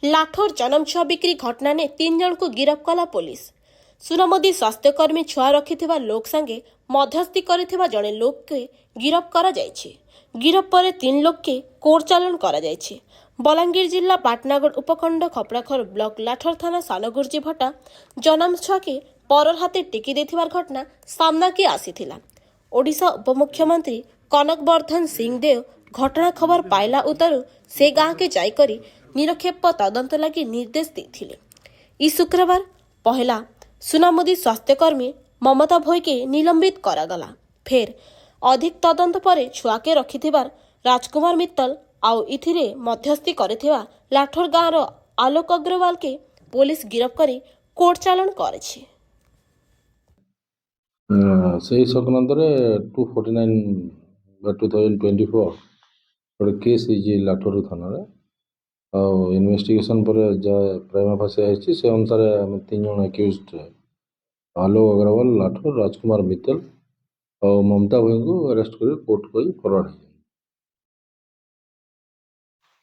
ଲାଠୋର ଜନମ ଛୁଆ ବିକ୍ରି ଘଟଣା ନେଇ 3 ଜଣଙ୍କୁ ଗିରଫ କଲା ପୋଲିସ। ସୁନାମୁଦି ସ୍ୱାସ୍ଥ୍ୟକର୍ମୀ ଛୁଆ ରଖିଥିବା ଲୋକ ସାଙ୍ଗେ ମଧ୍ୟସ୍ଥି କରିଥିବା ଜଣେ ଲୋକকে ଗିରଫ କରାଯାଇଛି। ଗିରଫ ପରେ 3 ଲୋକକେ କୋର୍ଟ ଚାଲାଣ କରାଯାଇଛି। ବଲାଙ୍ଗୀର ଜିଲ୍ଲା ପାଟନାଗଡ଼ ଉପଖଣ୍ଡ ଖପରାଖୋଲ ବ୍ଲକ ଲାଠୋର ଥାନା ସାନଗୁର୍ଜି ଭଟା ଜନମ ଛୁଆକେ ପରର ହାତେ ଟେକି ଦେଇଥିବାର ଘଟଣା ସାମ୍ନାକେ ଆସିଥିଲା। ଓଡ଼ିଶା ଉପମୁଖ୍ୟମନ୍ତ୍ରୀ କନକ ବର୍ଦ୍ଧନ ସିଂଦେଓ ଘଟଣା ଖବର ପାଇଲା ଉତାରୁ ସେ ଗାଁକେ ଯାଇକରି ନିରପେକ୍ଷ ତଦନ୍ତ ଲାଗି ନିର୍ଦ୍ଦେଶ ଦେଇଥିଲେ। ଇ ଶୁକ୍ରବାର ପହିଲା ସୁନାମୁଦି ସ୍ୱାସ୍ଥ୍ୟକର୍ମୀ ମମତା ଭୋଇକେ ନିଲମ୍ବିତ କରାଗଲା। ଫେର୍ ଅଧିକ ତଦନ୍ତ ପରେ ଛୁଆକେ ରଖିଥିବାର ରାଜକୁମାର ମିତ୍ତଲ ଆଉ ଇଥିରେ ମଧ୍ୟସ୍ଥି କରିଥିବା ଲାଠୋର ଗାଁର ଆଲୋକ ଅଗ୍ରୱାଲକେ ପୋଲିସ ଗିରଫ କରି କୋର୍ଟ ଚାଲାଣ କରିଛି। ସେଇ ସଂକ୍ରାନ୍ତରେ 249/2024 ଗୋଟେ କେସ୍ ହେଇଛି ଲାଠୋର ଥାନାରେ। ଆଉ ଇନଭେଷ୍ଟିଗେସନ୍ ପରେ ଯାହା ପ୍ରାଇମା ଫାସି ଆସିଛି, ସେ ଅନୁସାରେ ଆମେ 3 ଜଣ ଆକ୍ୟୁଜ୍ଡ ଆଲୋକ ଅଗ୍ରୱାଲ ଲାଠୋର, ରାଜକୁମାର ମିତ୍ତଲ ଆଉ ମମତା ଭୋଇଙ୍କୁ ଆରେଷ୍ଟ କରି କୋର୍ଟ କରି ଫରୱାର୍ଡ଼ ହେଇଯାଇଛି।